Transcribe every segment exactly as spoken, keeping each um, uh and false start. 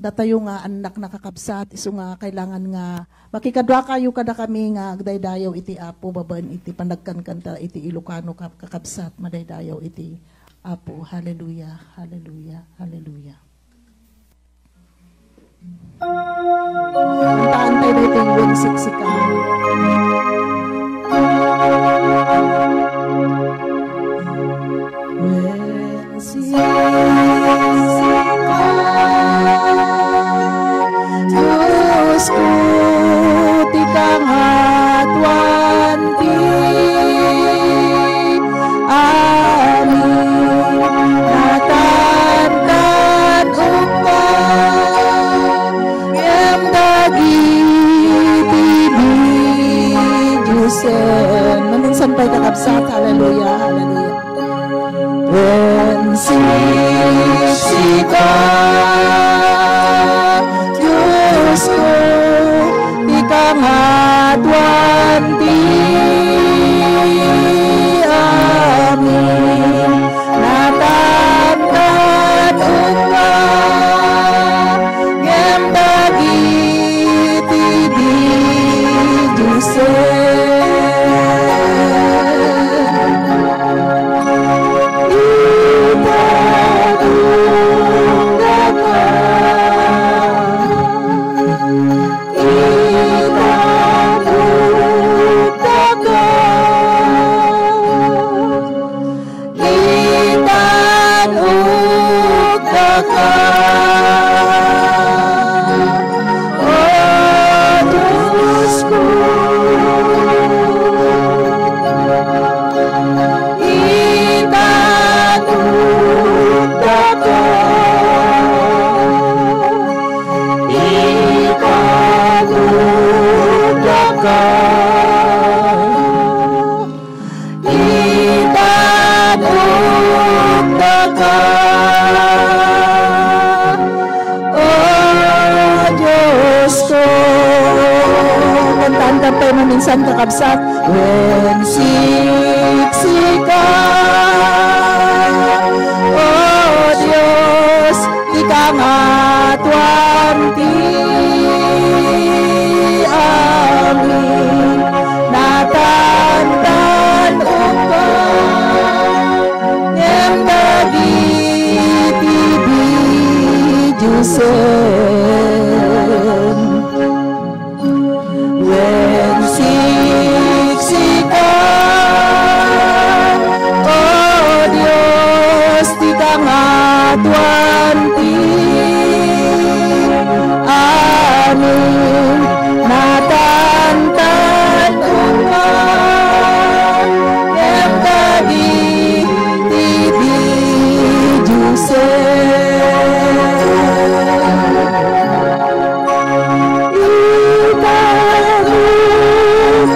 Datayo nga annak, nakakabsat, isu nga kailangan nga makikaduakayo kadakami nga agdaydayaw iti Apo babaen iti panagkankanta iti Ilocano, kap-, kakabsat, madaydayaw iti Apo. Hallelujah, hallelujah, hallelujah. Kantaan tayo daytoy wen siksika. Wen siksika, Diosko, ti kangatuan ti amin. Natantan-okka, ngem dagiti bidiosen. Maminsan pay, kakabsat. Hallelujah, hallelujah. Wen siksika, Diosko, ti kangatuan ti amin. Natantan-okka, ngem dagiti didiosen, itanukdaka, itanukdaka. Itanukdaka, O Diosko. Itanukdaka, itanukdaka. Itanukdaka, O Diosko. Kantaanta pay maminsan, kakabsat. Wen siksika, O Dios, ti kangatuan ti amin. Natantan-okka, ngem dagiti bidiosen. Wen siksika, O Dios, ti kangatuan ti amin. Natantan-okka, ngem dagiti bidiosen. Itanukdaka,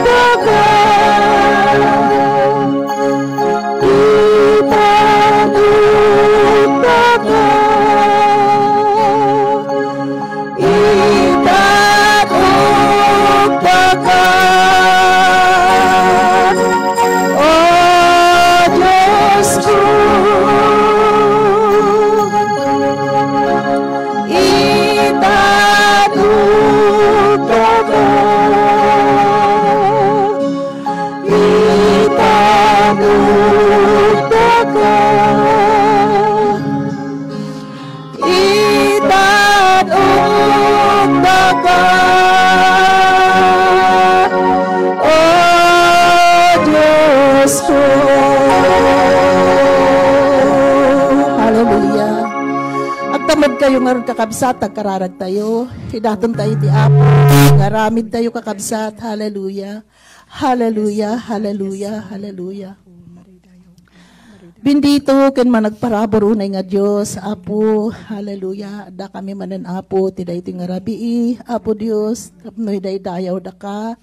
itanukdaka, itanukdaka, O Diosko. Itanukdaka, itanukdaka, itanukdaka, O Diosko. Hallelujah. Agtamedkayo ngarud, kakabsat, agkararagtayo. Idatontayo ti Apo. Ngaramidtayo, kakabsat. Hallelujah. Hallelujah, hallelujah, hallelujah. Bendito ken managparabur unay nga Dios, Apo. Hallelujah. Addakami manen, Apo, ti daytoy nga rabii, Apo Dios, tapno idaydayawdaka.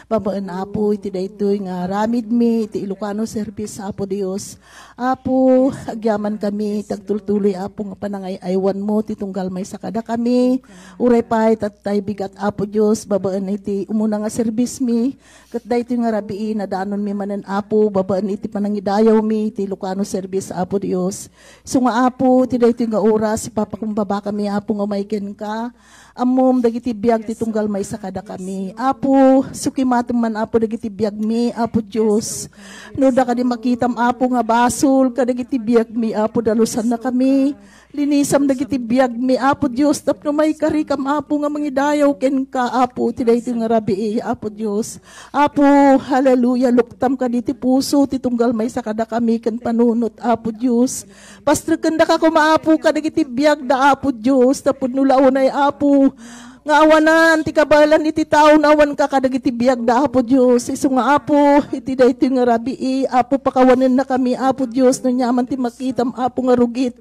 Babaen, Apo, iti daytoy nga aramidmi iti Ilocano service, Apo Dios. Apo, agyamankami iti agtultuloy, Apo, nga panangay-aywanmo ti tunggal maysa kadakami. Uray pay tattay bigat, Apo Dios, babaen iti umuna nga service mi, ket daytoy nga rabii, nadanonmi manen, Apo, babaen iti panangidayawmi iti Ilocano service, Apo Dios. Isu nga, Apo, ti daytoy nga oras, ipapakumbaba kami, Apo, nga umay kenka. Ammom dagiti biag ti tunggal maysa kadakami. Apo, sukimatem man, Apo, dagiti biagmi, Apo Dios. No da kadi makitam, Apo, nga basol kadagiti biagmi, Apo, dalusanna kami. Linisam dagiti biagmi, Apo Dios, tapno maikarikam, Apo, nga mangidayaw kenka, Apo, ti daytoy nga rabii, Apo Dios. Apo, haleluya, luktam kadi ti puso ti tunggal maysa kadakami ken panunot, Apo Dios. Pastreken daka koma, Apo, kadagiti biagda, Apo Dios, tapno la unay, Apo, nga awanan ti kabaelan iti tao no awan ka kadagiti biagda, Apo Dios. Isu nga, Apo, iti daytoy nga rabii, Apo, pakawanenna kami, Apo Dios, no ania man ti makitam, Apo, nga rugit.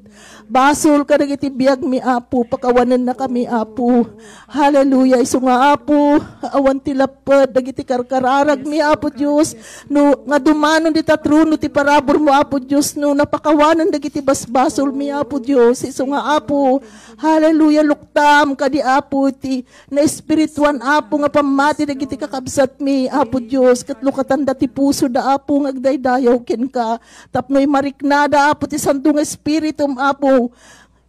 Basol kadagiti biagmi, Apo, pakawanenna kami, Apo. Haleluya. Isu nga, Apo, awan ti lapped dagiti karkararagmi, Apo Dios, no nga dumanon dita trono ti paraburmo, Apo Dios, no napakawanen dagiti basbasolmi, Apo Dios. Isu nga, Apo, haleluya, luktam kadi, Apo, ti naespirituan, Apo, nga pammati dagiti kakabsatmi, Apo Dios, ket lukatanda ti pusoda, Apo, nga agdaydayaw kenka. Tapno imariknada, Apo, ti Santo nga Espiritum, Apo,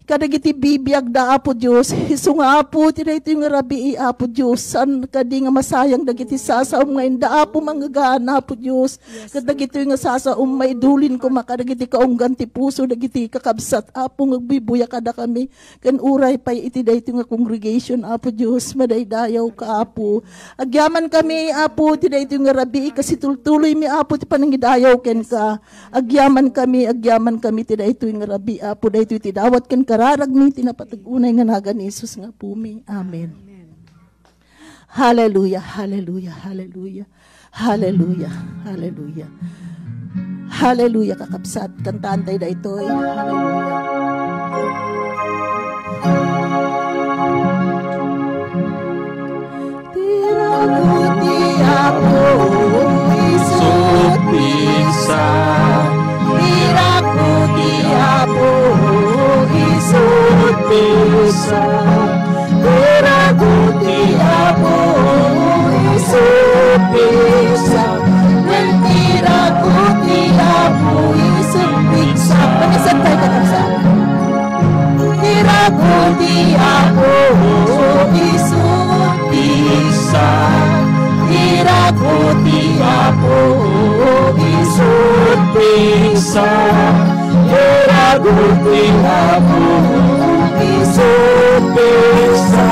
kadagiti bibiagda, Apo Dios. Isu nga, Apo, ti daytoy nga rabii, Apo Dios, saan kadi nga masayang dagiti sasaom nga inda, Apo, mangngegaan, Apo Dios. Ket dagitoy nga sasaom, maidulin koma kadagiti kaunggan ti puso dagiti kakabsat, Apo, nga agbubuya kadakami. Ken uray pay iti daytoy nga congregation, Apo Dios, madaydayaw ka, Apo. Agyaman kami, Apo, ti daytoy nga rabii, kasi tultuloymi, Apo, ti panangidayaw kenka. Agyaman kami, agyaman kami ti daytoy nga rabii, Apo, daytoy ti dawat ken kararagmi ti napateg unay nga nagan ni Jesus nga Apumi. Amen. Hallelujah, hallelujah, hallelujah. Hallelujah, hallelujah. Hallelujah, kakabsat. Kantaan tayo daytoy. Hallelujah. Ti ragut ti Apo, isut pigsa. Ti ragut ti Apo, isut pigsa. Ti ragut ti Apo, isut pigsa. Wen ti ragut ti Apo, isut pigsa. Panagsagtay ka, kakabsat. Ti ragut ti Apo, isut pigsa. Ti ragut ti Apo, isut pigsa. Ti ragut ti Apo, isut pigsa.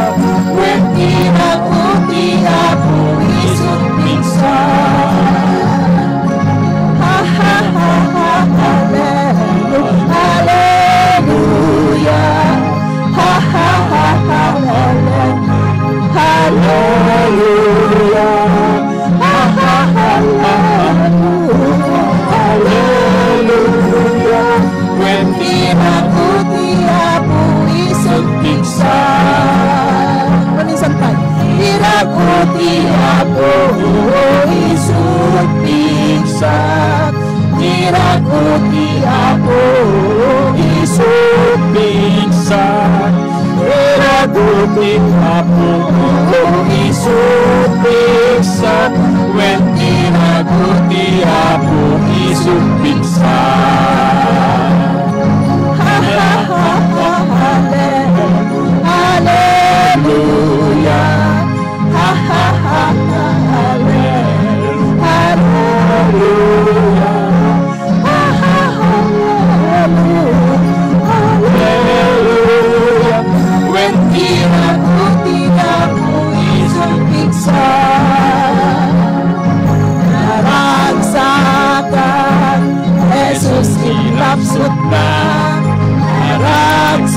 Wen ti ragut ti Apo, isut pigsa. Ha, ha, ha, ha, hallelujah, hallelujah. Ha, ha, ha, ha, hallelujah, hallelujah. Ha, ha, ha, hallelujah, hallelujah. Wen ti ragut ti Apo, isut pigsa. Maminsan pay. Ti ragut ti Apo, isut pigsa. Ti ragut ti Apo, isut pigsa. Ti ragut ti Apo, isut pigsa. Wen ti ragut ti Apo, isut pigsa. Ha, ha, ha, ha, hallelujah. Ha, ha, ha, ha, hallelujah. Hallelujah. Ha, ha, ha, hallelujah. Hallelujah. Wen ti ragut ti Apo, isut pigsa. Naragsakan, Jesus ti lapsutna.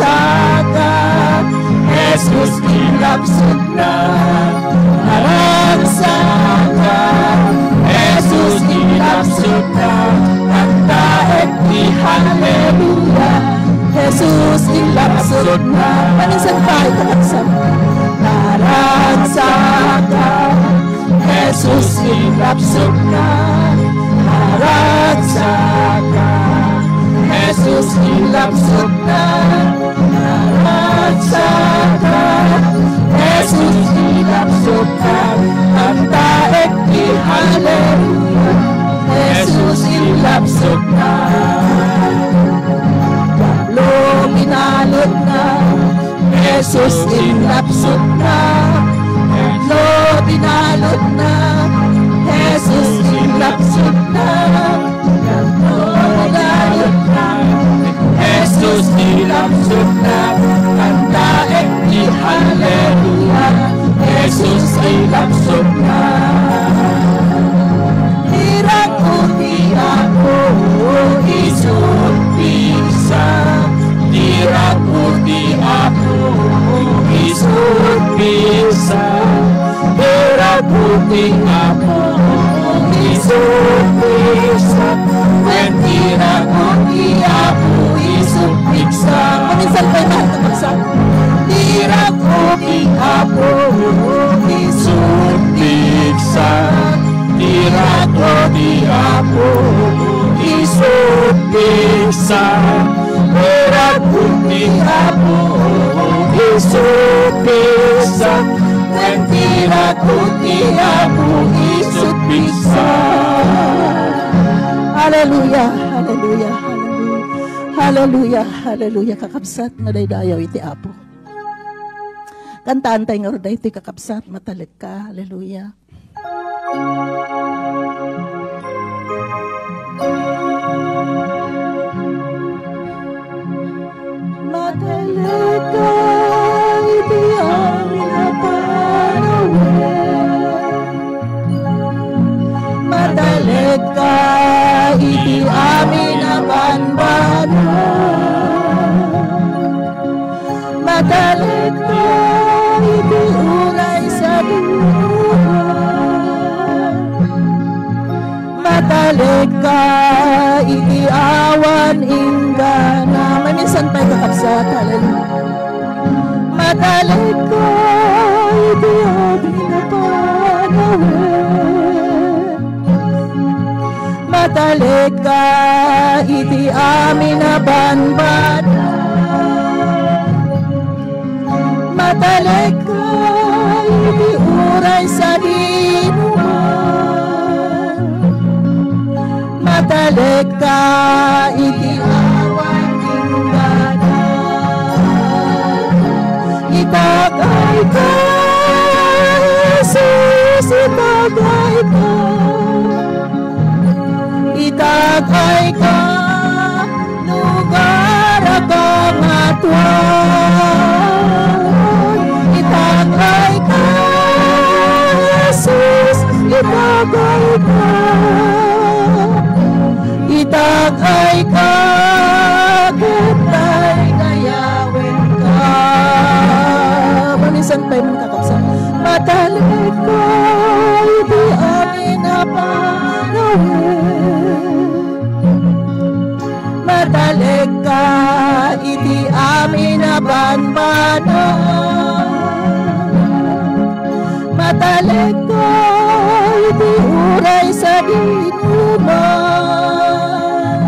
Naragsakan, Jesus ti lapsutna. Naragsakan, Jesus ti lapsutna. Kantaek ti hallelujah. Jesus ti lapsutna. Maminsan pay, kakabsat. Naragsakan, Jesus ti lapsutna. Naragsakan, Jesus ti lapsutna. Naragsakan, Jesus ti lapsutna. Kantaek ti hallelujah. Jesus ti lapsutna. Jesus inlapsutna, no binalotna. Jesus inlapsutna, no binalotna. Jesus inlapsutna, kantaek ti haleluya. Jesus inlapsutna. Dirak ti Apo, isut pigsa. Dirak ti Apo, isut pigsa. Dirak ti Apo, isut pigsa. Wen dirak ti Apo, isut pigsa. Paminsan pay, mahal nga kabsat. Dirak ti Apo, isut pigsa. Dirak ti Apo, isut pigsa. Dirak ti Apo, isut pigsa. Wen dirak ti Apo, isut pigsa. Haleluya, haleluya, haleluya. Haleluya, haleluya, kakabsat, madaydayaw iti Apo. Kantaantay ngarud daytoy, kakabsat, matalekka. Haleluya. Matalekka iti amin a panawen. Matalekka iti amin a banbanag. Matalekka iti uray sadino. Matalekka iti awan inggana. Maminsan pay, kakabsat. Haleluya. Matalekka iti amin a panawen. Matalekka iti amin a banbanag. Matalekka iti uray sadino man. Matalekka iti awan inggana. Itagayka, Jesus, itagayka. Itagayka, lugar a kangatoan. Itagayka, Jesus, itagayka. Itagayka, ket daydayawenka. Maminsan pay man, kakabsat. Matalekka iti amin a panawen. Matalekka iti amin a banbanag. Matalekka iti uray sadino man.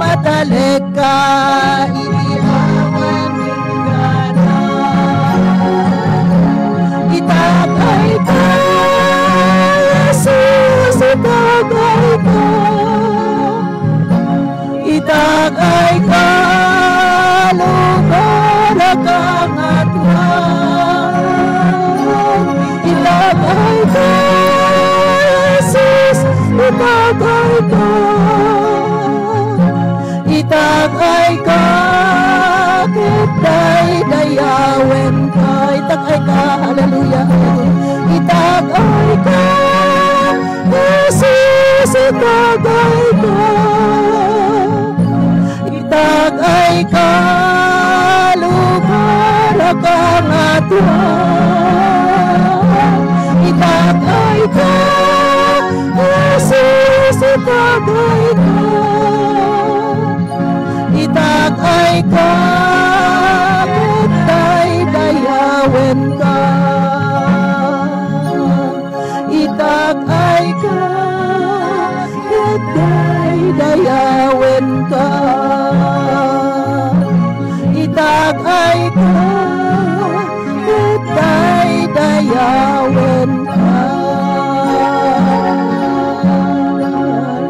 Matalekka iti awan inggana. Itagayka, Jesus, itagayka. Itagayka, lugar a kangatoan. Itagayka, Jesus, itagayka. Itagayka, ket daydayawenka. Itagayka, haleluya, haleluya. Itagayka, Jesus, itagayka. Itagayka, lugar a kangatoan. Itagayka, Jesus, itagayka. Itagayka, ket daydayawenka. Itagayka, ket daydayawenka. Itagayka, ket daydayawenka.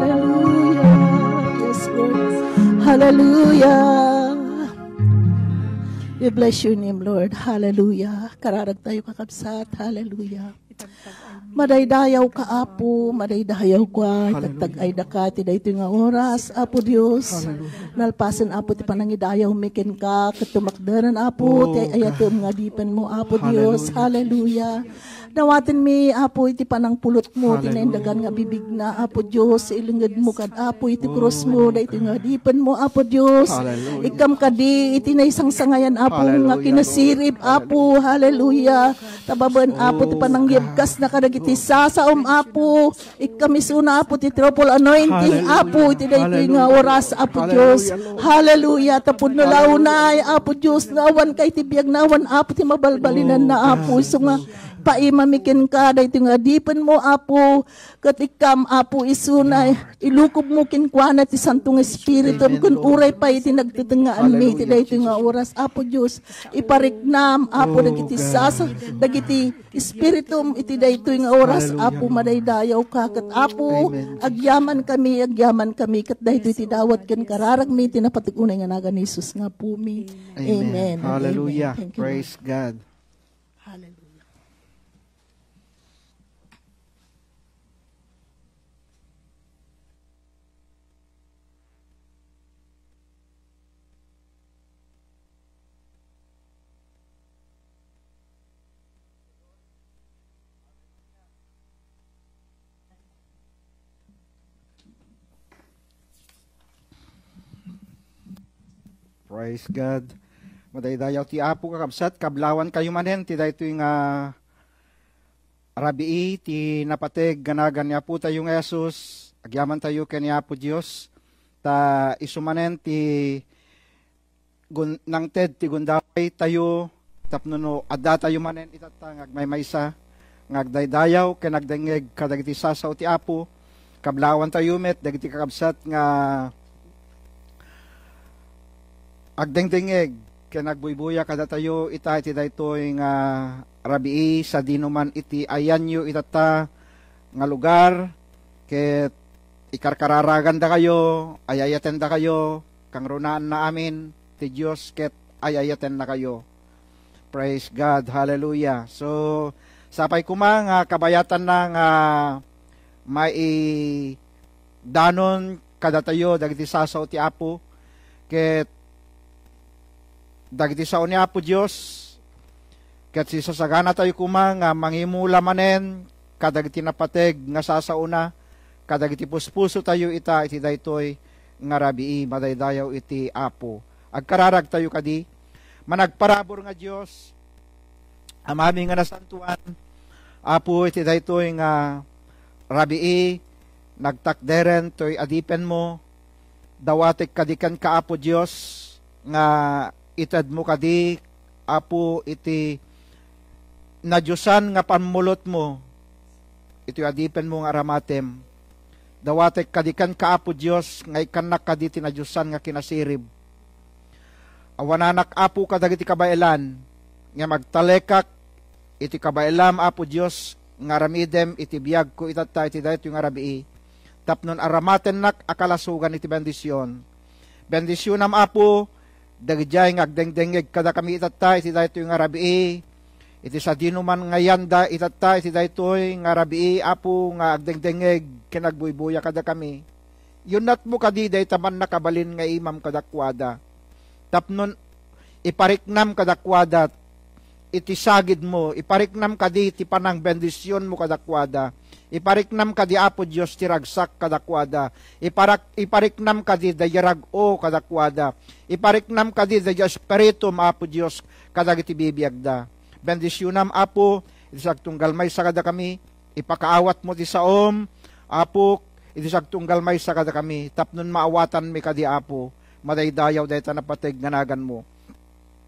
Hallelujah. Yes, Lord. Hallelujah. We bless your name, Lord. Hallelujah. Kararag tayo, kakabsat. Hallelujah. Madaydayaw ka, Apo. Madaydayaw ka. Hallelujah. Itagtag-ay daka ti daytoy nga oras, Apo Dios. Hallelujah. Nalpasen, Apo, ti panangidayaw mi kenka, ket tumakderen, Apo, ti ay-ayatem nga adipen mo, Apo Dios. Hallelujah. Hallelujah. Dawaten mi, Apo, iti panangpulot mo, ti naindagan nga bibigna, Apo Dios, ilinged mo kad, Apo, iti krus mo, daytoy nga adipen mo, Apo Dios. Hallelujah. Ikkam kadi, iti naisangsangayan, Apo, nga kinasirib, Apo. Hallelujah. Tababen, Apo, ti panangyebkas na kadagiti sasaom, Apo. Ikkam isuna, Apo, ti triple anointing, Apo, iti daytoy nga oras, Apo Dios. Hallelujah. Tapno la unay, Apo Dios, nga awan kay ti biag na awan, Apo, ti mabalbalinan na, Apo. Isu nga paimami kenka, daytoy nga adipen mo, Apo, ket ikkam, Apo, isuna, ilukob mo kenkuana ti Santo nga Espiritum, ken uray pay iti nagtetengngaanmi iti daytoy nga oras, Apo Dios, ipariknam, Apo, dagiti sasa, dagiti Espiritum iti daytoy nga oras, Apo, madaydayaw ka, ket, Apo, agyaman kami, agyaman kami, ket daytoy ti dawat ken kararagmi iti napateg unay nga nagan ni Jesus nga Apomi. Amen. Amen. Hallelujah. Thank you, Lord. Praise God. Hallelujah. Praise God. Madaydayaw ti Apo, kakabsat, kablawan kayo manen ti daytoy nga rabii ti napateg nga nagan ni Apo tayo nga Jesus. Agyaman tayo ken ni Apo Dios, ta isu manen ti gun-, nangted ti gundaway tayo tapno no adda tayo manen itatta nga agmaymaysa, nga agdaydayaw ken agdengngeg kadagiti sasao ti Apo. Kablawan tayo met dagiti kakabsat nga agdengdengngeg ken agbuybuya kadatayo ita iti daytoy nga rabii, sadino man iti ayanyo itatta nga lugar, ket ikarkararagandakayo, ay-ayatendakayo, kangrunaanna amin ti Dios ket ay-ayatennakayo. Praise God. Hallelujah. So, sapay koma nga kabayatanna nga maidanon kadatayo dagiti sasao ti Apo, ket dagiti sao ni Apo Dios, ket sisasaganatayo koma nga mangimula manen kadagiti napateg nga sasaona, kadagiti puspusotayo ita iti daytoy nga rabii, madaydayaw iti Apo. Agkararagtayo kadi. Managparabur nga Dios, Amami nga nasantoan, Apo, iti daytoy nga rabii, nagtakderen toy adipenmo. Dawatek kadi kenka, Apo Dios, nga itedmo kadi, Apo, iti nadiosan nga pammulotmo, iti adipenmo nga aramatem. Dawatek kadi kenka, Apo Dios, nga ikkannak kadi ti nadiosan nga kinasirib. Awananak, Apo, kadagiti kabaelan, ngem agtalekak iti kabaelam, Apo Dios, nga aramidem iti biagko itatta iti daytoy nga rabii, tapnon aramatennak a kalasogan iti bendision. Bendisionam, Apo, dagidiay nga agdengdengngeg kadakami itatta iti daytoy nga rabii, iti sadinoman nga yanda itatta iti daytoy nga rabii, Apo, nga agdengdengngeg ken agbuybuya kadakami. Yunnatmo kadi dayta mannakabalin nga imam kadakuada. Tapnon ipariknam kadakuada iti sagidmo, ipariknam kadi ti panangbendisionmo kadakuada. Ipariknam kadi, Apo Dios, ti ragsak kadakuada. Iparak-, ipariknam kadi daydiay rag-o kadakuada. Ipariknam kadi daydiay Espiritum, Apo Dios, kadagiti bibiagda. Bendisionam, Apo, iti sagtunggal maysa kadakami. Ipakaawatmo ti saom, Apo, iti sagtunggal maysa kadakami, tapnon maawatanmi kadi, Apo, madaydayaw dayta napateg nga naganmo.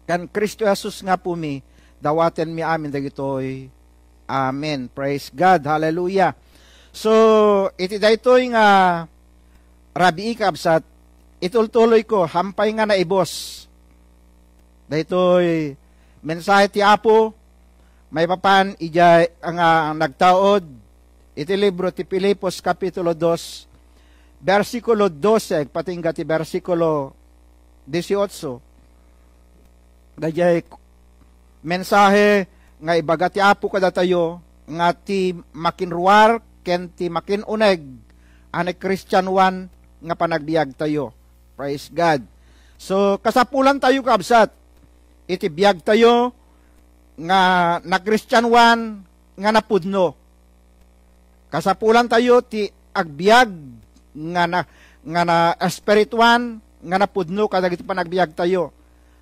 Ken Cristo Jesus nga Apomi, dawatenmi amin dagitoy. Amen. Praise God. Hallelujah. So, iti daytoy nga rabii, kabsat, itultuloyko, hampay nga naibos daytoy mensahe ti Apo, maipapan idiay nga nagtaud iti libro ti Filipos, Kapitulo dos, bersikulo dose, agpatingga ti bersikulo dieciocho. Daydiay mensahe nga ibaga ti Apo kadatayo nga ti makinruar ken ti makinuneg a nakristianoan nga panagbiagtayo. Praise God. So, kasapulan tayo, kabsat, iti biagtayo nga nakristianoan nga napudno. Kasapulan tayo ti agbiag nga na, nga na espirituan nga napudno kadagiti panagbiag tayo.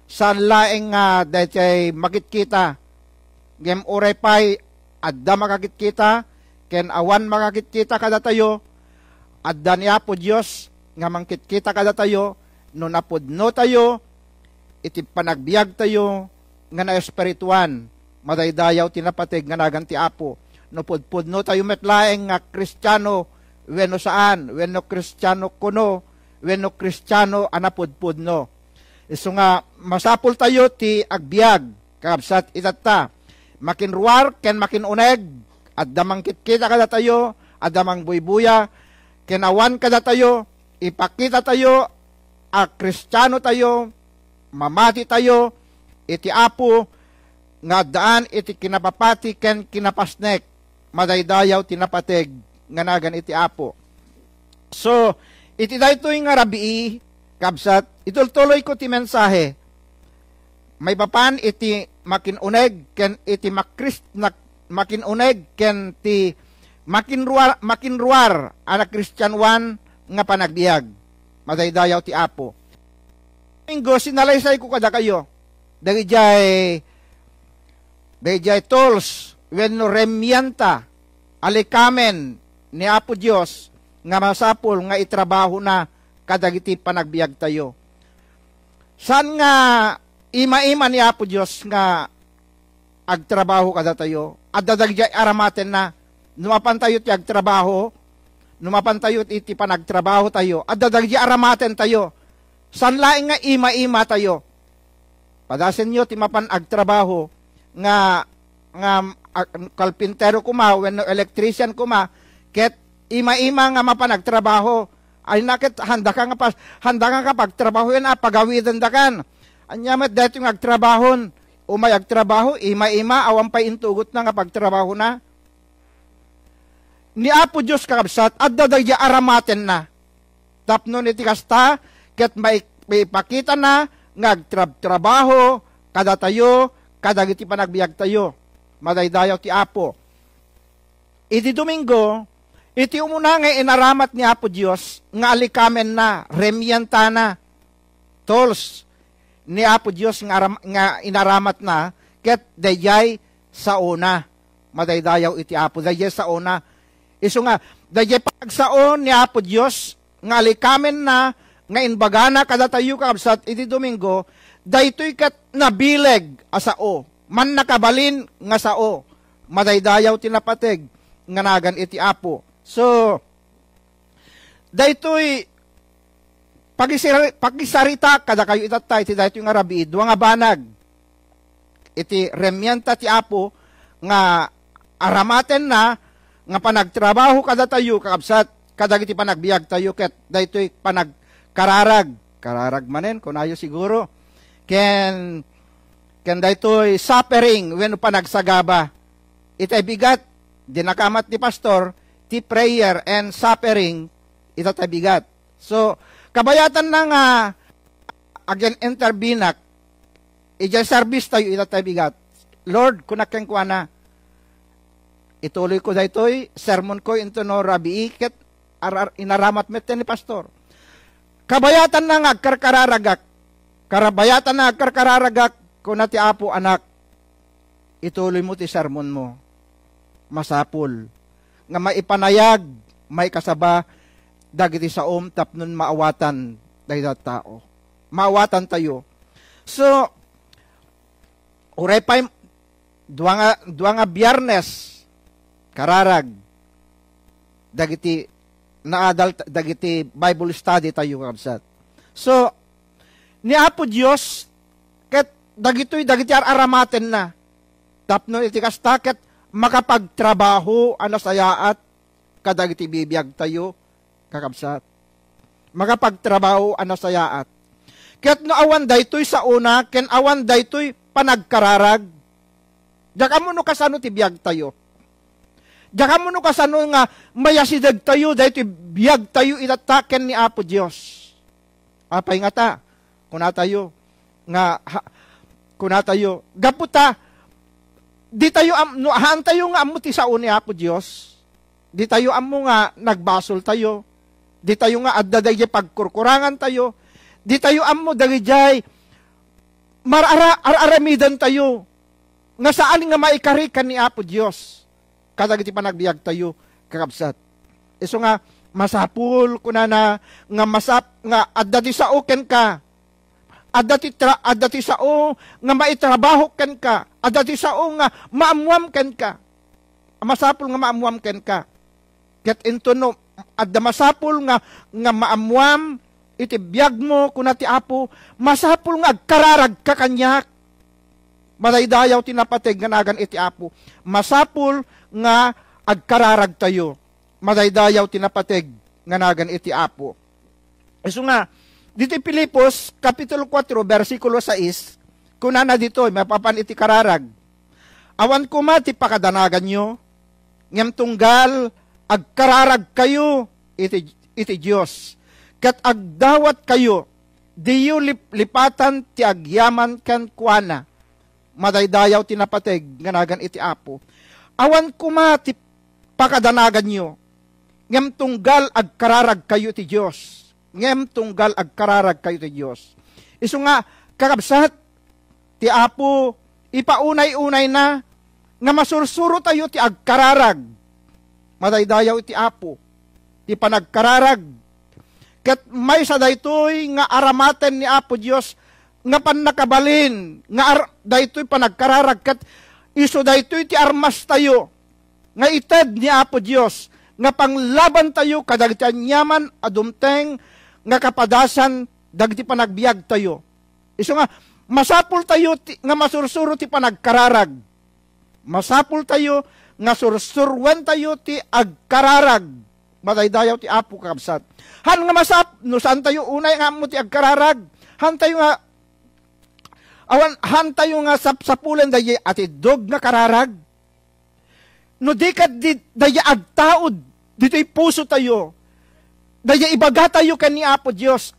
Saan laeng nga daytoy makitkita, ngem uray pay adda makakitkita ken awan makakitkita kadatayo, adda ni Apo Dios nga mangkitkita kadatayo no napudno tayo iti panagbiag tayo nga naespirituan, madaydayaw ti napateg nga nagan ti Apo. No pudpudno tayo met laeng nga Kristiano wenno saan, wenno Kristiano kuno, wenno Kristiano a napudpudno. Isu nga masapul tayo ti agbiag, kakabsat, itatta. Makinruar ken makinuneg, adda mangkitkita kadatayo, adda mangbuybuya, ken awan kadatayo, ipakita tayo a Kristiano tayo, mamati tayo iti Apo nga addaan iti kinapapati ken kinapasnek, madaydayaw ti napateg nga nagan iti Apo. So, iti daytoy nga rabii, kabsat, itultuloyko ti mensahe. Maipapan iti makinuneg ken iti makris-, nak-, makinuneg ken ti makinruar, makinruar a nakristianoan nga panagbiag. Madaydayaw ti Apo. Minggo, sinalaysayko kadakayo. Dagijay, dagijay tools wenno remienta a likamen ni Apo Dios nga masapul nga itrabahona kadagiti panagbiagtayo. Saan nga ima-ima ni Apo Dios nga agtrabaho kadatayo? Adda dagijay aramatenna. No mapantayo ti agtrabaho, no mapantayo iti panagtrabahotayo, adda dagijay aramatentayo. Saan laeng nga ima-imatayo. Padasenyo ti mapan agtrabaho nga, nga, ag-, kalpintero koma wenno electrician koma, ket ima-ima nga mapan agtrabaho. Ay na ket, handa ka nga pas-, handa ka nga pagtrabahoen a pagawidendakan. Ania met daytoy nga agtrabahon? Umay agtrabaho, ima-ima, awan pay intugotna nga pagtrabahona. Ni Apo Dios, kakabsat, adda dagiti aramatenna. Tapno iti kasta, ket mai-, maipakitana nga agtrabtrabaho kadatayo, kadagiti panagbiagtayo. Madaydayaw ti Apo. Iti Domingo, iti umuna nga inaramat ni Apo Dios nga alikamenna, remientana, tools ni Apo Dios nga aram-, nga inaramatna, ket daydiay saona. Madaydayaw iti Apo, daydiay saona. Isu nga, daydiay panagsao ni Apo Dios nga alikamenna nga imbagana kadatayo, kakabsat, iti Domingo, daytoy ket nabileg a sao, mannakabalin nga sao, madaydayaw ti napateg nga nagan iti Apo. So, daytoy pakisar-, pakisarita kadakayo itatta iti daytoy nga rabii, dua nga banag iti remienta ti Apo nga aramatenna nga panagtrabaho kadatayo, kakabsat, kadagiti panagbiagtayo ket daytoy panagkararag. Kararag manen, kunayo siguro. Ken, ken daytoy suffering wenno panagsagaba. Itay bigat, dinakamat ni pastor, ti prayer and suffering, ita tay bigat. So, kabayatanna nga agen-intervenak, idiay service tayo, ita tay bigat. Lord, kunak kenkuana, ituloy ko daytoy, sermon ko into no rabii, ket ar-, ar-, inaramat met ni pastor. Kabayatanna nga agkarkararagak, karabayatanna nga agkarkararagak, kuna ti Apo, anak, ituloy mo ti sermon mo. Masapul nga maipanayag, maikasaba dagiti saom tapnon maawatan dayta tao. Maawatan tayo. So, uray pay dua nga, dua nga Biyernes, kararag, dagiti naadal, dagiti Bible study tayo, kabsat. So, ni Apo Dios, ket dagitoy, dagiti ar-aramatenna. Tapno iti kasta, ket makapagtrabaho a nasayaat kadagiti bibiagtayo, kakabsat. Makapagtrabaho a nasayaat. Ket no awan daytoy saona, ken awan daytoy panagkararag, diak ammo no kasano ti biagtayo. Diak ammo no kasano nga mayasidegtayo daytoy biagtayo itatta ken ni Apo Dios. Apay ngata, kunatayo, nga, ha, kunatayo, gapu ta, ditayo am-, no, haantayo nga ammo ti sao ni Apo Dios, ditayo ammo nga nagbasoltayo, ditayo nga adda daydi pagkurkurangantayo, ditayo ammo dagijay mar-, ara-, ar-, aramidantayo nga saan nga maikari ken ni Apo Dios kadagiti panagbiagtayo, kakabsat. Isu nga, masapul, kunana, nga masap-, nga adda ti sao kenka, adda ti tra-, adda ti sao nga maitrabaho kenka, adda ti sao nga maammuam kenka. Masapul nga maammuam kenka. Ket inton no adda masapul nga, nga maammuam iti biagmo, kuna ti Apo, masapul nga agkararagka kaniak. Madaydayaw ti napateg nga nagan iti Apo. Masapul nga agkararagtayo. Madaydayaw ti napateg nga nagan iti Apo. Isu nga, ditoy Filipos, Kapitulo kuatro, bersikulo sais, kunana ditoy, mapapan iti kararag, "Awan koma ti pakadanaganyo, ngem tunggal agkararagkayo iti, iti Dios, ket agdawatkayo, diyo lip-, lipatan ti agyaman kenkuana." Madaydayaw ti napateg nga nagan iti Apo. Awan koma ti pakadanaganyo, ngem tunggal agkararagkayo iti Dios. Ngem tunggal agkararagkayo iti Dios. Isu nga, kakabsat, ti Apo, ipaunay-unayna nga masursurotayo ti agkararag. Madaydayaw iti Apo, ti panagkararag. Ket maysa daytoy nga aramaten ni Apo Dios nga pannakabalin nga ar-, daytoy panagkararag ket isu daytoy ti armastayo nga ited ni Apo Dios nga panglabantayo kadagiti aniaman a dumteng nga kapadasan dagiti panagbiagtayo. Isu nga, masapultayo ti, nga masursuro ti panagkararag. Masapultayo nga sursuruentayo ti agkararag. Madaydayaw ti Apo, kakabsat. Han nga masap-, no saantayo unay nga ammo ti agkararag, hantayo nga, awan, hantayo nga sapsapulen daydi atiddog nga kararag. No di ket di, daydi agtaud ditoy pusotayo, daydi ibagatayo ken ni Apo Dios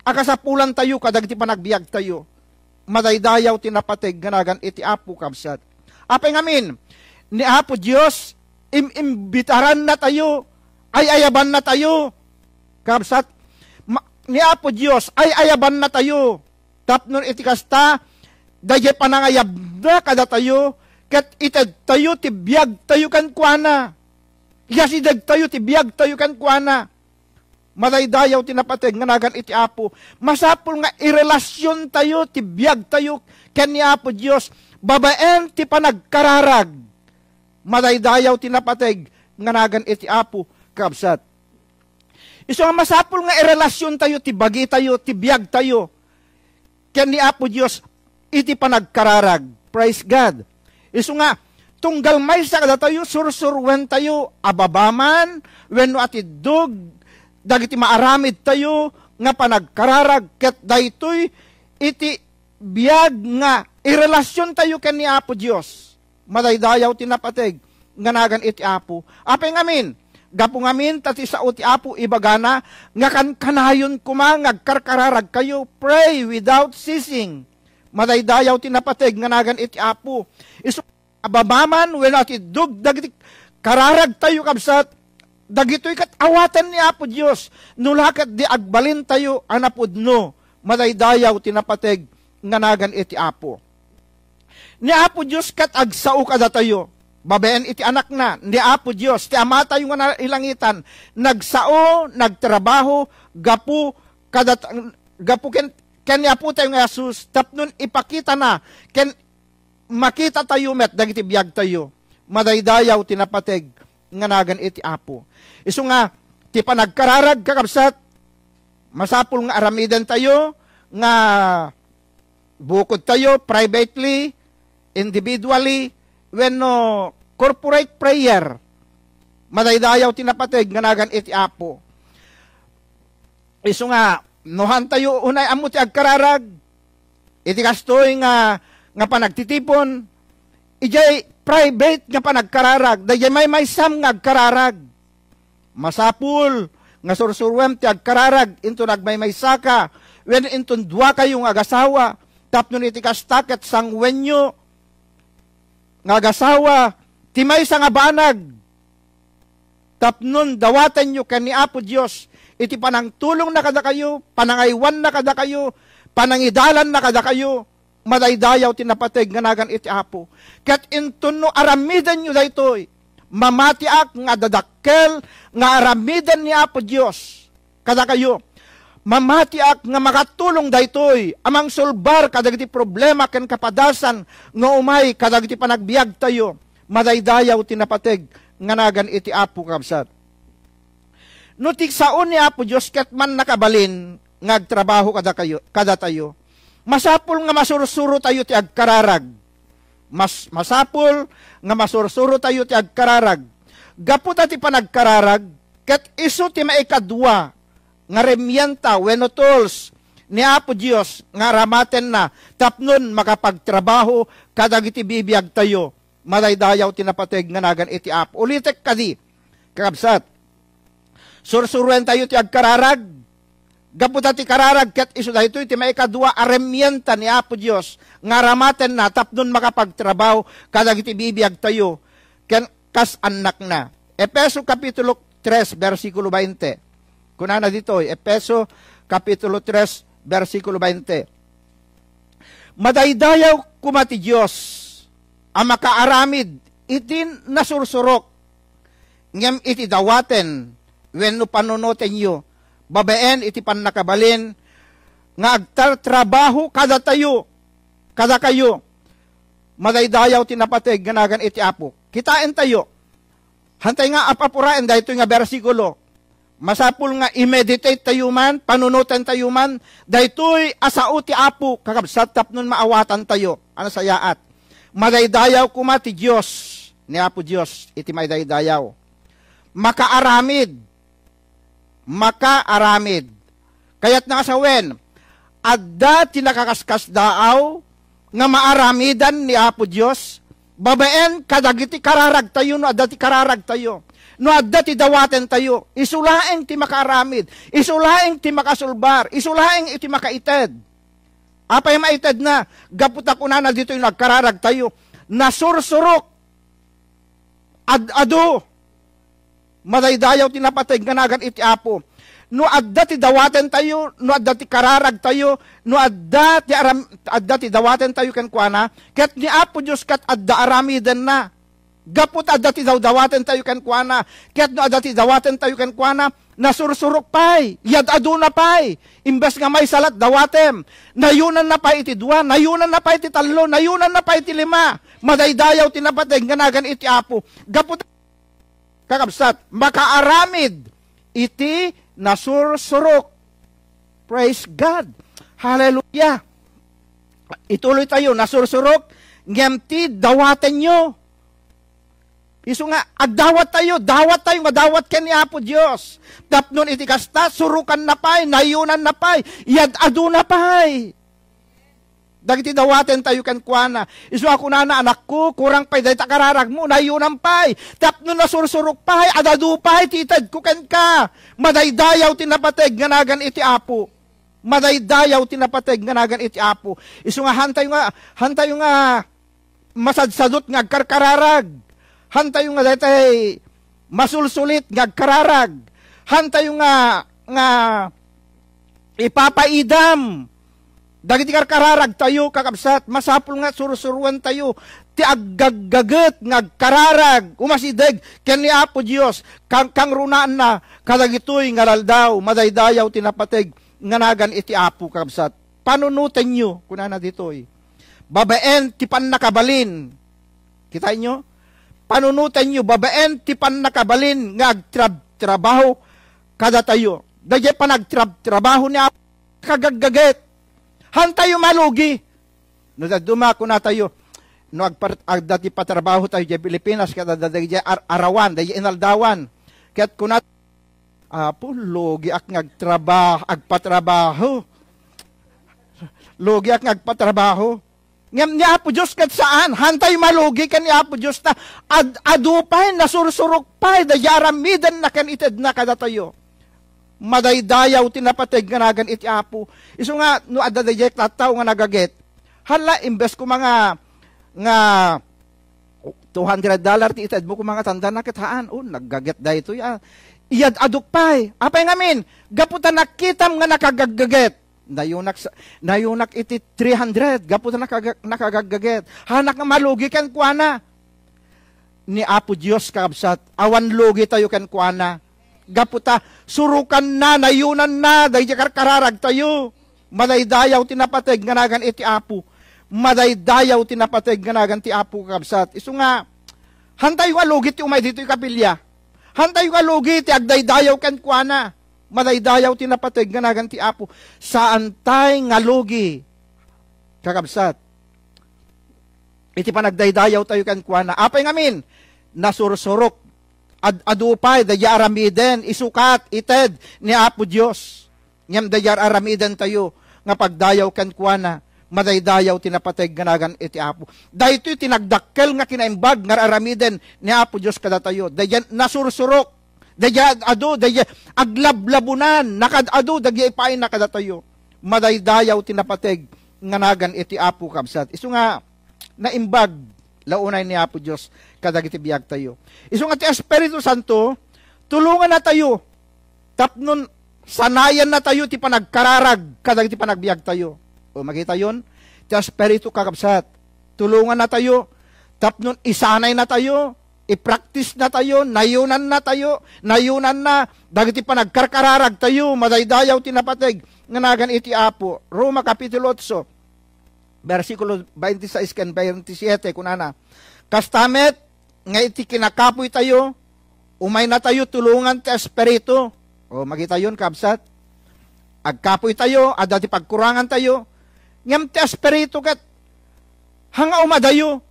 a kasapulantayo kadagiti panagbiagtayo, madaydayaw ti napateg nga nagan iti Apo, kabsat. Apay ngamin, ni Apo Dios, im-, imbitarannatayo, ay-ayabannatayo, kabsat. Ma-, ni Apo Dios, ay-ayabannatayo. Tapno iti kasta, daydi panangayabna kadatayo, ket itedtayo ti biagtayo kenkuana. Iyasidegtayo ti biagtayo kenkuana. Madaydayaw ti napateg nga nagan iti Apo. Masapul nga irelasiontayo ti biagtayo ken ni Apo Dios babaen ti panagkararag. Madaydayaw ti napateg nga nagan iti Apo, kabsat. Isu nga masapul nga irelasiontayo ti bagitayo, ti biagtayo ken ni Apo Dios iti panagkararag. Praise God. Isu nga, tunggal maysa kadatayo, sursuruentayo, ababa man, wenno atiddog, dagiti maaramidtayo nga panagkararag, ket daytoy iti biag nga irelasiontayo ken ni Apo Dios. Madaydayaw ti napateg nga nagan iti Apo. Apay ngamin, gapu ngamin ta ti sao ti Apo ibagana nga kankanayon koma nga agkarkararagkayo, pray without ceasing. Madaydayaw ti napateg nga nagan iti Apo. Isu ababa man wenno atiddog dagiti kararagtayo, kabsat, dagitoy ket awaten ni Apo Dios, no la ket di agbalintayo a napudno. Madaydayaw ti napateg nga nagan iti Apo. Ni Apo Dios ket agsao kadatayo. Babaen iti Anakna, ni Apo Dios, ti Amatayo nga nailangitan, nagsao, nagtrabaho, gapu kadat-, gapu ken, ken ni Apotayo nga Jesus, tapnon ipakitana, ken makitatayo met dagiti biagtayo. Madaydayaw ti napateg nga nagan iti Apo. Isu nga, ti panagkararag, kakabsat, masapul nga aramidentayo nga bukodtayo privately, individually, wenno corporate prayer. Madaydayaw ti napateg nga nagan iti Apo. Isu nga, No hantayo unay ammo ti agkararag iti kastoy nga, nga panagtitipon, idiay private nga panagkararag, daydiay maymaysam nga agkararag. Masapul nga sursuruem ti agkararag inton agmaymaysaka, wen inton duakayo nga agasawa, tapno iti kasta ket sanguenyo nga agasawa ti maysa nga banag tapnon dawatenyo ken ni Apo Dios iti panangtulongna kadakayo, panangaywanna kadakayo, panangidalanna kadakayo, madaydayaw ti napateg nga nagan iti Apo. Ket inton no aramidenyo daytoy, mamatiak nga adda dakkel nga aramiden ni Apo Dios kadakayo. Mamatiak nga makatulong daytoy a mangsulbar kadagiti problema ken kapadasan nga umay kadagiti panagbiagtayo. Madaydayaw ti napateg nga nagan iti Apo, kabsat. No ti sao ni Apo Dios ket mannakabalin nga agtrabaho kadakayo, kadatayo, masapul nga masursurotayo ti agkararag. Mas, masapul nga masursurotayo ti agkararag. Gapu ta ti panagkararag, ket isu ti maikadua nga remienta wenno tools ni Apo Dios nga aramatenna tapnon makapagtrabaho kadagiti bibiagtayo. Madaydayaw ti napateg nga nagan iti Apo. Ulitek kadi, kakabsat. Sursuruentayo ti agkararag. Gapu ta ti kararag ket isu daytoy ti maikadua a remienta ni Apo Dios nga aramatenna tapnon makapagtrabaho kadagiti bibiagtayo ken kas annakna. Efeso Kapitulo tres, bersikulo bainte. Kunana ditoy, Efeso Kapitulo tres, bersikulo bainte, "Madaydayaw koma ti Dios a makaaramid iti nasursurok, ngem iti dawaten wenno panunotenyo, babaen iti pannakabalin nga agtartrabaho kadatayo, kadakayo, madaydayaw ti napateg nga nagan iti Apo." Kitaentayo, hantay nga ap-apuraen daytoy nga bersikulo. Masapul nga i-meditate tayo man, panunoten tayo man, daytoy a sao ti Apo, kakabsat, tapnon maawatantayo. Ano sayaat? Madaydayaw koma ti Dios, ni Apo Dios, iti maidaydayaw. Makaaramid. Makaaramid. Kayatna nga sawen, adda ti nakaskasdaaw nga maaramidan ni Apo Dios babaen kadagiti kararagtayo no adda ti kararagtayo. No adda ti dawatentayo, isu laeng ti makaaramid, isu laeng ti makasulbar, isu laeng iti makaited. Apay maitedna? Gapu ta kunana ditoy no agkararagtayo, nasursurok, ad-adu, madaydayaw ti napateg nga nagan iti Apo. No adda ti dawatentayo, no adda ti kararagtayo, no adda ti aram-, adda ti dawatentayo kenkuana, ket ni Apo Dios ket adda aramidenna. Gapu ta adda ti dawdawatentayo kenkuana, ket no adda ti dawatentayo kenkuana, nasursurok pay, yad-aduna pay. Imbes nga maysa la't dawatem, nayunanna pay iti dua, nayunanna pay iti tallo, nayunanna pay iti lima. Madaydayaw ti napateg nga nagan iti Apo. Gapu ta, kakabsat, makaaramid iti nasursurok. Praise God. Hallelujah. Ituloy tayo, nasursurok, ngem ti dawatenyo. Isu nga, agdawat tayo, dawat tayo nga dawat ken ni Apo Dios. Tapnon iti kasta, surukanna pay, nayunanna pay, yad-aduna pay. Dagiti dawatentayo kenkuana. Isu a kunana, "Anakko, kurang pay dayta kararagmo, nayunan pay. Tapno nasursurok pay, ad-adu pay ti itedko kenka." Madaydayaw ti napateg nga nagan iti Apo. Madaydayaw ti napateg nga nagan iti Apo. Isu nga hantayo nga, hantayo nga masadsadot nga agkarkararag. Hantayo nga daytay masulsulit nga agkararag. Hantayo nga, nga ipapaidam dagiti karkararagtayo, kakabsat. Masapul nga sursuruentayo ti aggaggaget nga agkararag, umasideg ken ni Apo Dios, kang-, kangrunaanna kadagitoy nga laldaw, madaydayaw ti napateg nga nagan iti Apo, kakabsat. Panunotenyo, kunana ditoy, babaen ti pannakabalin. Kitaenyo? Panunotenyo babaen ti pannakabalin nga agtrab-, trabaho kadatayo. Daydiay panagtrab-, trabaho ni Apo, kagaggaget. Hantayo malugi. No dadduma, kunatayo, no agpar-, adda ti patrabaho tayo diay Pilipinas, ket adda daydiay ar-, arawan, daydiay inaldawan. Ket kuna "Apo, lugiak nga agtraba-, agpatrabaho. Lugiak nga agpatrabaho." Ngem ni Apo Dios ket saan. Hantay malugi ken ni Apo Dios ta ad-, adu pay, nasursurok pay daydi aramidenna ken itedna kadatayo. Madaydayaw ti napateg nga nagan iti Apo. Isu nga, no adda daydiay tattao nga nagaget, hala, imbes koma nga, nga two hundred dollar ti itedmo koma nga tandana ket haan, oh, naggaget daytoy, ah. Iyad-adok pay. Apay ngamin? Gapu ta nakitam nga nakagaggaget. Nayunak sa, nayunak iti three hundred, gapu ta nakaga-, nakagaggaget. Hanak nga malugi kenkuana. Ni Apo Dios, kakabsat, awan lugi tayo kenkuana. Gapu ta, surukanna, nayunanna, daydi karkararag tayo. Madaydayaw ti napateg nga nagan iti Apo. Madaydayaw ti napateg nga nagan ti Apo, kakabsat. Isu nga, hantayo nga lugi ti umay ditoy kapilya. Hantayo nga lugi ti agdaydayaw kenkuana. Madaydayaw ti napateg nga nagan ti Apo. Saantay nga lugi, kakabsat, iti panagdaydayaw tayo kenkuana. Apay ngamin? Nasursurok. Ad-adu pay daydi aramiden, isukat, ited ni Apo Dios. Ngem daydi ar-aramiden tayo nga pagdayaw kenkuana, madaydayaw ti napateg nga nagan iti Apo. Daytoy ti nagdakkel nga kinaimbag nga ar-aramiden ni Apo Dios kadatayo. Daydi nasursurok, daydi adu, daydi aglablabunan, nakaad-adu daydi ipaayna kadatayo. Madaydayaw ti napateg nga nagan iti Apo, kabsat. Isu nga naimbag la unay ni Apo Dios kadagiti biag tayo. Isu nga ti Espiritu Santo, tulonganna tayo tapno sanayannatayo ti panagkararag kadagiti panagbiag tayo. O, makitayon, ti Espiritu, kakabsat, tulongannatayo tapno isanaynatayo, i-practice natayo, nayunannatayo, nayunanna dagiti panagkarkararag tayo, madaydayaw ti napateg nga nagan iti Apo. Roma Kapitulo otso, bersikulo twenty-six ken twenty-siete, kunana, "Kasta met nga iti kinakapuy tayo, umayna tayo tulongan ti Espiritu." O, makitayon, kabsat. Agkapuy tayo, adda ti pagkurangan tayo. Ngem ti Espiritu ket, hanga umadayo.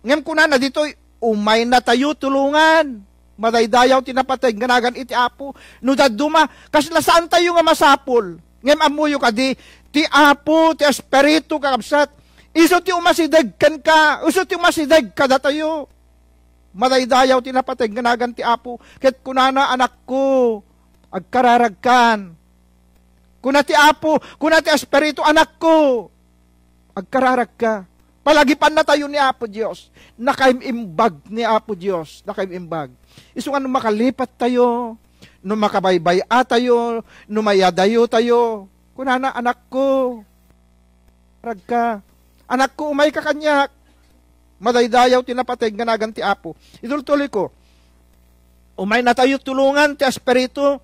Ngem kunana ditoy, "Umayna tayo tulongan." Madaydayaw ti napateg nga nagan iti Apo. No dadduma, kasla saan tayo nga masapul. Ngem ammoyo kadi, ti Apo, ti Espiritu, kakabsat, isu ti umasideg kenka, isu ti umasideg kadatayo. Madaydayaw ti napateg nga nagan ti Apo. Ket kunana, "Anakko, agkararagkan." Kuna ti Apo, kuna ti Espiritu, "Anakko, agkararagka." Palagipannatayo ni Apo Dios. Nakaim-imbag ni Apo Dios. Nakaim-imbag. Isu nga no makalipat tayo, no makabaybay-a tayo, no mayadayo tayo, kunana, "Anakko, ragka. Anakko, umayka kaniak." Madaydayaw ti napateg nga nagan ti Apo. Itultuloyko, umaynatayo tulongan ti Espiritu,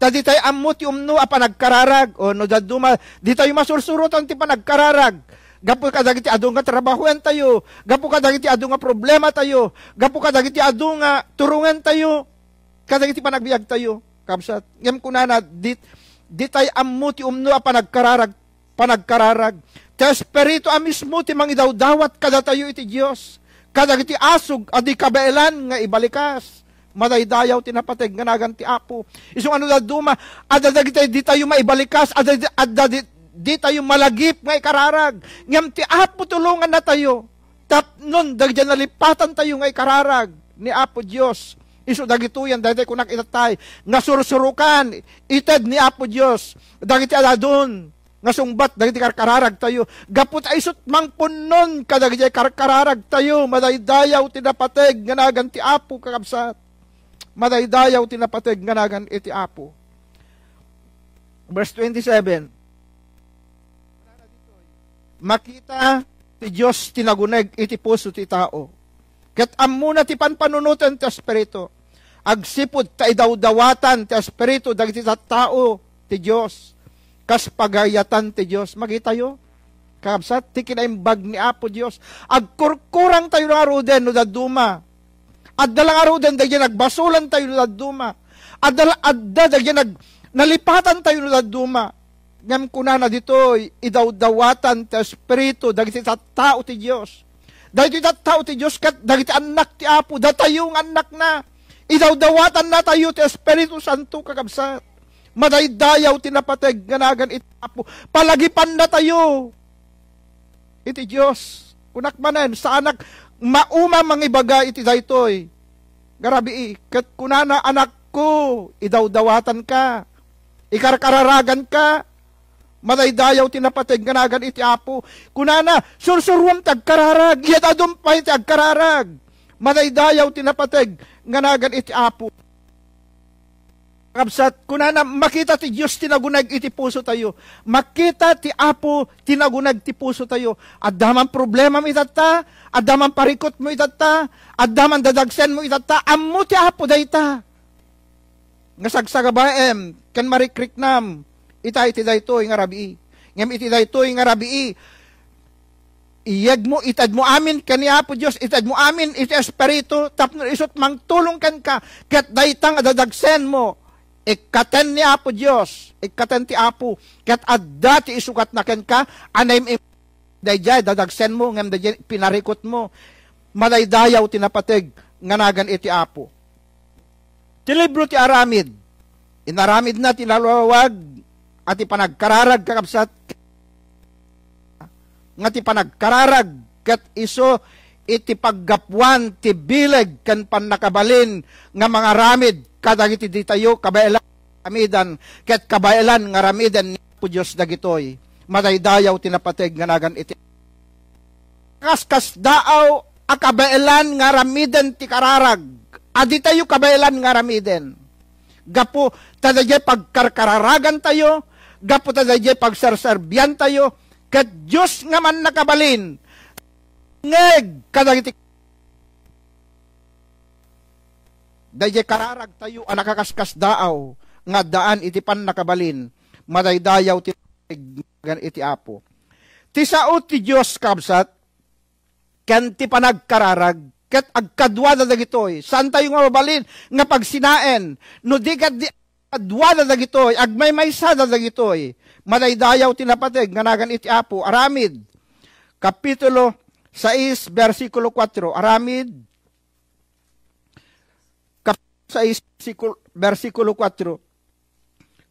ta ditay ammo ti umno a panagkararag. O, no dadduma, ditayo masursurotan ti panagkararag. Gapu kadagiti adu nga trabahoentayo, gapu kadagiti adu nga problematayo, gapu kadagiti adu nga turongentayo, kadagiti panagbiagtayo, kabsat. Ngem kunana, dit-, ditay ammo ti umno a panagkararag, panagkararag. Ti Espiritu a mismo ti mangidawdawat kadatayo iti Dios. Kadagiti asug a di kabaelan nga ibalikas. Madaydayaw ti napateg nga nagan ti Apo. Isu nga no dadduma, adda dagiti ditayo maibalikas, adda, adda di-, ditayo malagip nga ikararag. Ngem ti Apo tulongannatayo. Tapnon dagiti nalipatantayo nga ikararag ni Apo Dios. Isu dagitoyen, daytoy kunak itattay, nga sursurokan, ited ni Apo Dios dagiti adadun nga sungbat dagiti karkararagtayo. Gapu ta isut' mangpunnon kadagiti karkararagtayo, madaydayaw ti napateg nga nagan ti Apo, kakabsat. Madaydayaw ti napateg nga nagan iti Apo. Verse twenty-seven. Makita ti Dios ti naguneg iti puso ti tao, ket ammona ti panpanunoten ti Espiritu, agsipud ta idawdawatan ti Espiritu dagiti tattao ti Dios, kas pagayatan ti Dios. Makitayo, kakabsat, ti kinaimbag ni Apo Dios. Agkurkurangtayo ngaruden no dadduma. Adda la ngaruden dagiti nagbasolantayo no dadduma. Adda la, adda dagiti nag-, nalipatantayo no dadduma. Ngem kunana ditoy, idawdawatan ti Espiritu dagiti tattao ti Dios. Dagiti tattao ti Dios ket dagiti annak ti Apo, datayo nga annakna. Idawdawatannatayo ti Espiritu Santo, kakabsat. Madaydayaw ti napateg nga nagan iti Apo. Palagipannatayo iti Dios. Kunak manen, saanak mauma mangibaga iti daytoy nga rabii. Ket kunana, "Anakko, idawdawatanka. Ikarkararaganka." Madaydayaw ti napateg nga nagan iti Apo. Kunana, "Sursuruam ti agkararag. Iyadadum pay ti agkararag." Madaydayaw ti napateg nga nagan iti Apo. Kabsat, kunana, makita ti Dios ti naguneg iti pusotayo. Makita ti Apo ti naguneg ti pusotayo. Adda man problemam itatta, adda man parikutmo itatta, adda man dadagsenmo itatta, ammo ti Apo dayta. Nga sagsagabaem ken marikriknam ita iti daytoy nga rabii. Ngem iti daytoy nga rabii, iyegmo, itedmo amin ken ni Apo Dios, itedmo amin iti Espiritu tapno isut' mangtulong kenka, ket dayta nga dadagsenmo, ikkaten ni Apo Dios, ikkaten ti Apo, ket adda ti isukatna kenka a naim-, daydiay dadagsenmo ngem daydiay pinarikutmo. Madaydayaw ti napateg nga nagan iti Apo. Ti libro ti Aramid. Inaramidna ti nalawag a ti panagkararag, kakabsat, nga ti panagkararag ket isu iti paggapuan ti bileg ken pannakabalin nga mangaramid kadagiti ditayo kabaelan nga aramidan ket kabaelan nga aramiden ni Apo Dios dagitoy. Madaydayaw ti napateg nga nagan iti kaskasdaaw a kabaelan nga aramiden ti kararag. Aditayo kabaelan nga aramiden. Gapu ta daydiay pagkarkararagantayo, gapu ta daydiay pagserserbiantayo, ket Dios nga mannakabalin, ngeg kadagiti daydiay kararagtayo a nakaskasdaaw nga addaan iti pannakabalin, madaydayaw ti iti Apo. Ti sao ti Dios, kabsat, ken ti panagkararag, ket agkaduada dagitoy. Saantayo nga mabalin nga pagsinaen, no di ket di agkaduada dagitoy, agmaymaysada dagitoy. Madaydayaw ti napateg nga nagan iti Apo. Aramid, Kapitulo sais, bersikulo kuatro. Aramid, Kapitulo sais, sikul-, bersikulo kuatro.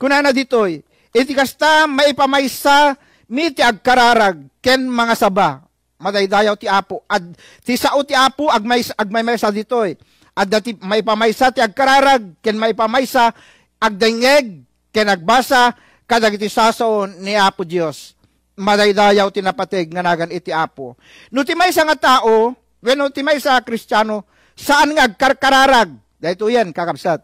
Kunana ditoy, "Iti kasta, maipamaysa mi ti agkararag ken mangasaba." Madaydayaw ti Apo. Ad-, ti sao ti Apo, agmays-, agmaymaysa ditoy. Adda ti maipamaysa ti agkararag ken maipamaysa agdengngeg ken agbasa kadagiti sasao ni Apo Dios. Madaydayaw ti napateg nga nagan iti Apo. No ti maysa nga tao, wenno ti maysa a Kristiano, saan nga agkarkararag, daytoyen, kakabsat.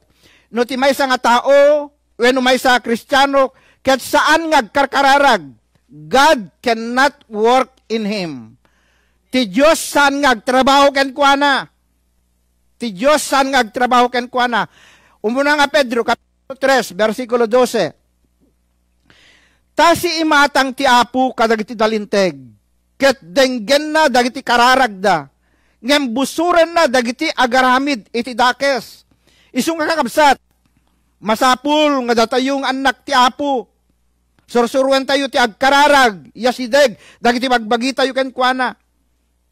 No ti maysa nga tao, wenno maysa a Kristiano, ket saan nga agkarkararag, God cannot work in him. Ti Dios saan nga agtrabaho kenkuana. Ti Dios saan nga agtrabaho kenkuana. Umuna nga Pedro, tres, bersikulo dose. Ta si imatang ti Apo kadagiti nalinteg, ket denggenna dagiti kararagda, ngem busorenna dagiti agaramid iti dakes. Isu nga, kakabsat, masapul nga datayo nga annak ti Apo, sursuroentayo ti agkararag, yasideg dagiti bagbagitayo kenkuana.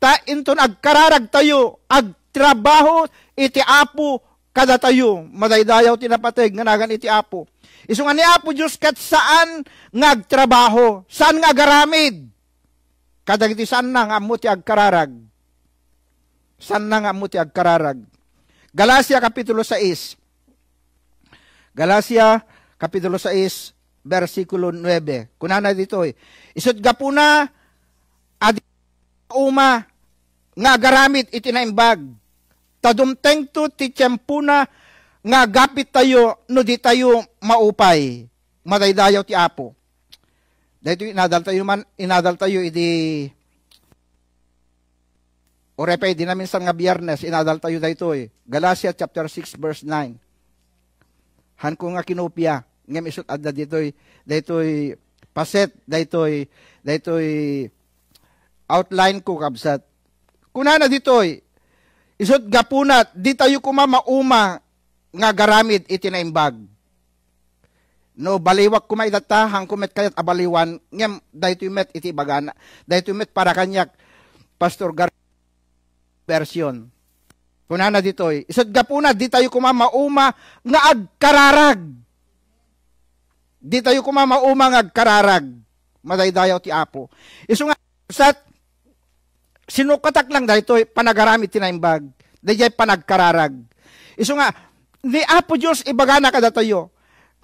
Ta inton agkararagtayo, agtrabaho iti Apo kadatayo. Madaydayaw ti napateg nga nagan iti Apo. Isu nga ni Apo Dios ket saan nga agtrabaho, saan nga agaramid kadagiti saanna nga ammo ti agkararag. Saanna nga ammo ti agkararag. Galacia Kapitulo sais. Galacia Kapitulo sais, bersikulo nuebe. Kunana ditoy, "Isut' gapuna a di uma nga agaramid iti naimbag, ta dumtengto ti tiempona nga agapittayo no ditayo maupay." Madaydayaw ti Apo. Daytoy inadaltayo man, inadaltayo idi, uray pay idi naminsan nga Biyernes, inadaltayo daytoy. Galacia chapter six, verse nine. Hanko nga kinopia, ngem isut' adda ditoy, daytoy paset, daytoy, daytoy outline ko, kabsat. Kunana ditoy, "Isut' gapuna, ditayo koma mauma nga agaramid iti naimbag." No, baliwak koma itatta, hanko met kayat a baliwan, ngem daytoy met iti ibagana, daytoy met para kaniak, Pastor Gar-, version. Kunana ditoy, isut' gapuna, ditayo koma mauma nga agkararag. Ditayo koma mauma nga agkararag. Madaydayaw ti Apo. Isu nga, sat, sinukkatak lang daytoy, panagaramid ti naimbag. Dayjay panagkararag. Isu nga, ni Apo Dios ibagana kadatayo,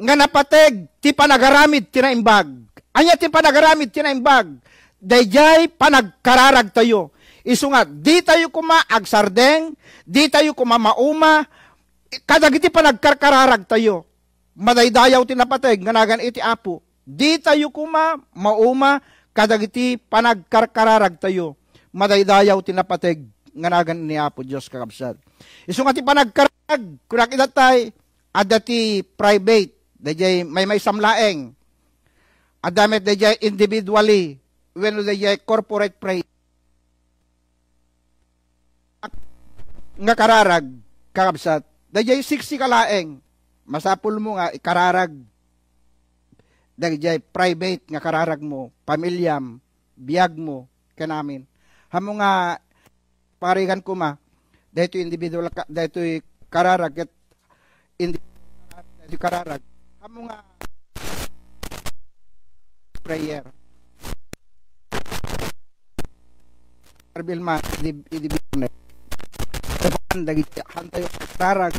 nga napateg ti panagaramid ti naimbag. Ania ti panagaramid ti naimbag? Dayjay panagkararagtayo. Isu nga, ditayo koma agsardeng, ditayo koma mauma, kadagiti panagkarkararagtayo. Madaydayaw ti napateg nga nagan iti Apo. Ditayo koma mauma kadagiti panagkarkararagtayo. Madaydayaw ti napateg nga nagan ni Apo Dios, kakabsat. Isu nga ti panagkararag, kunak idatay, adda ti private, dayjay maymaysa laeng. Adda met dayjay individually, wenno dayjay corporate prayer. Nga kararag, kakabsat, dayjay siksi ka laeng. Masapulmo nga ikararag dayjay private nga kararagmo, pamiliam, biagmo, ken amin. Ammo nga parigan koma, daytoy individual ka, daytoy kararag, ket indi-, daytoy kararag. Ammo nga prayer. Arbil man, idi, idi Biyernes. Tapakan dagiti hantayo kararag.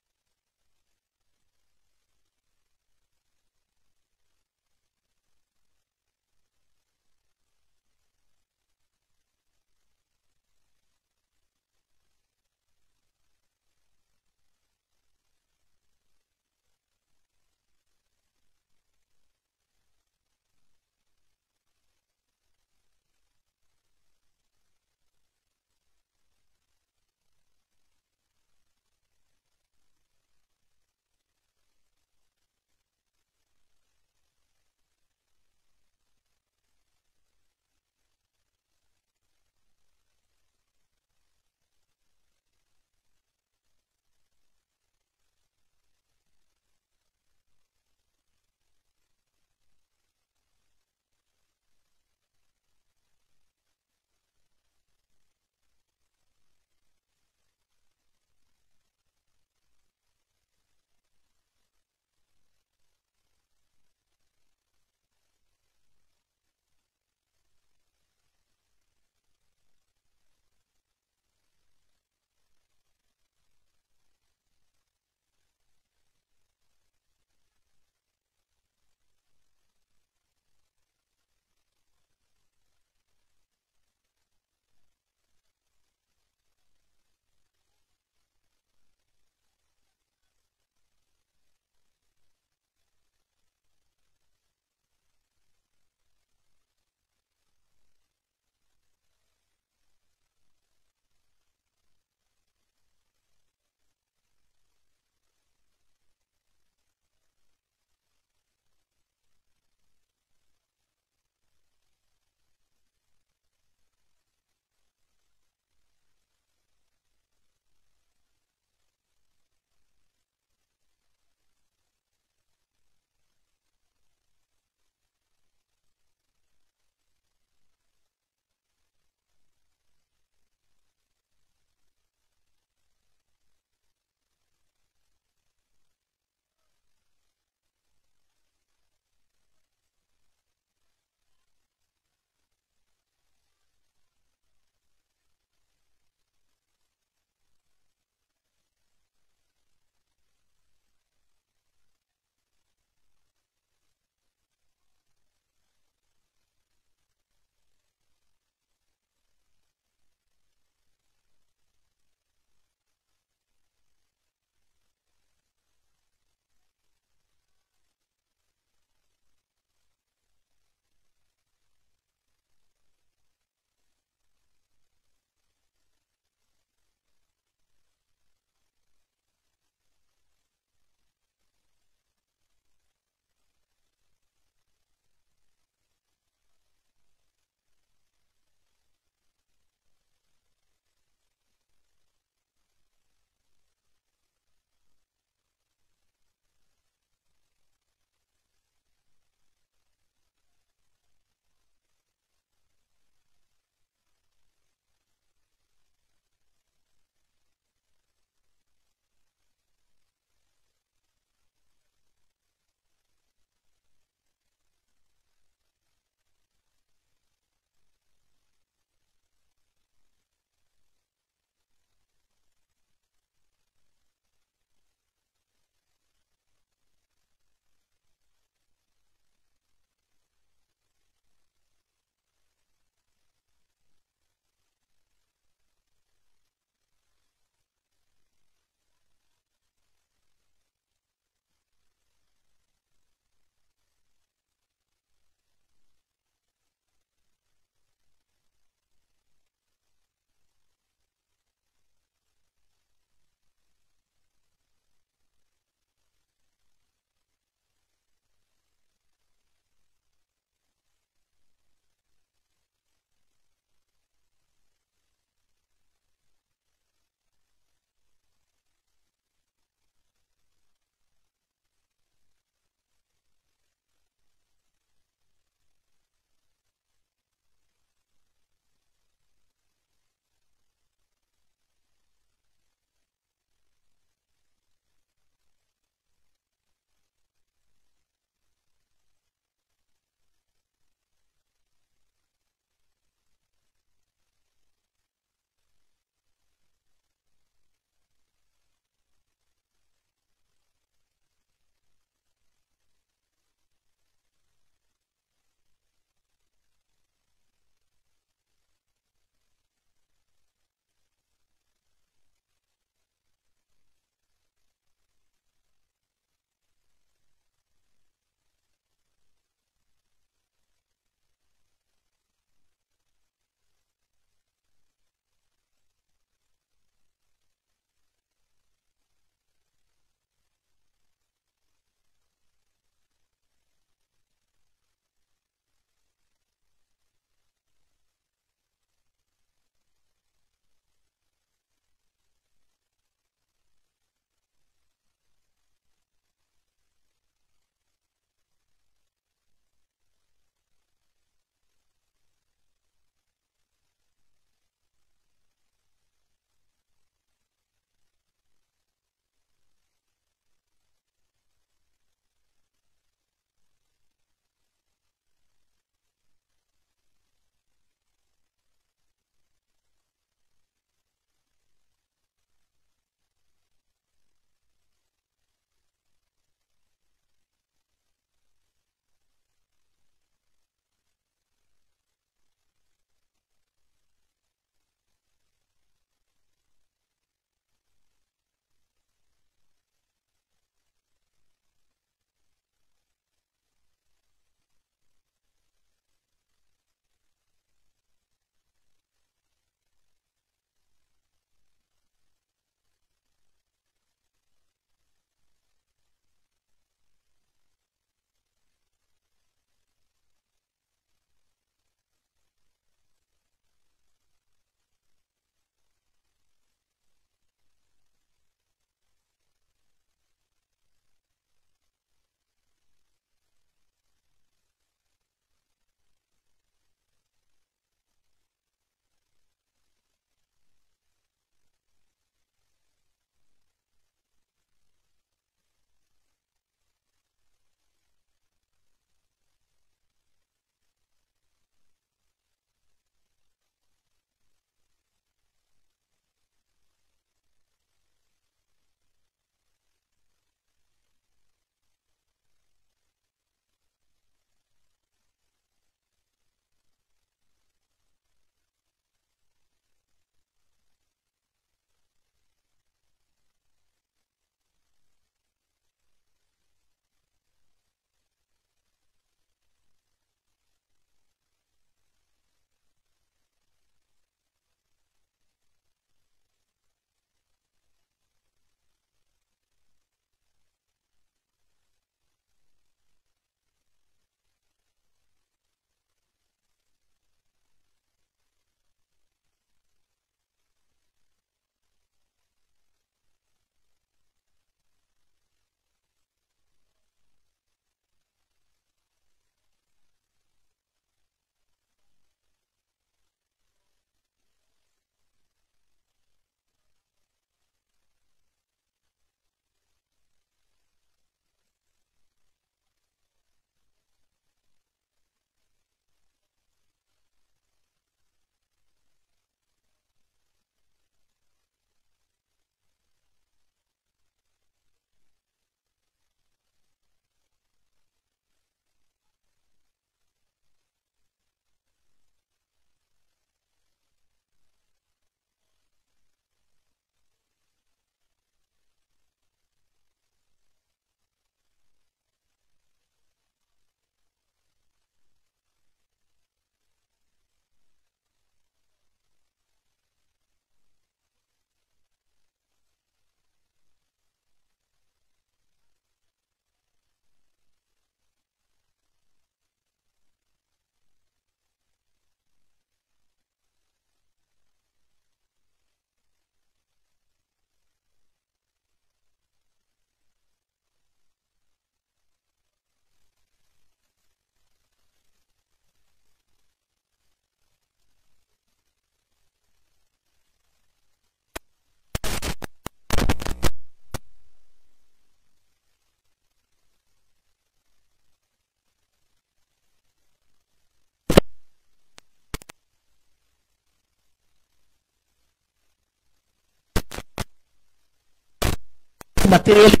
Dati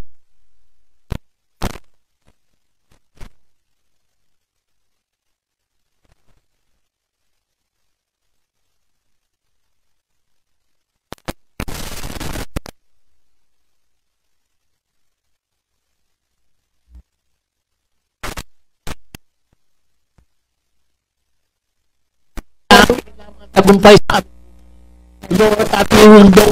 tagumpay sa amin. Lord, at we will go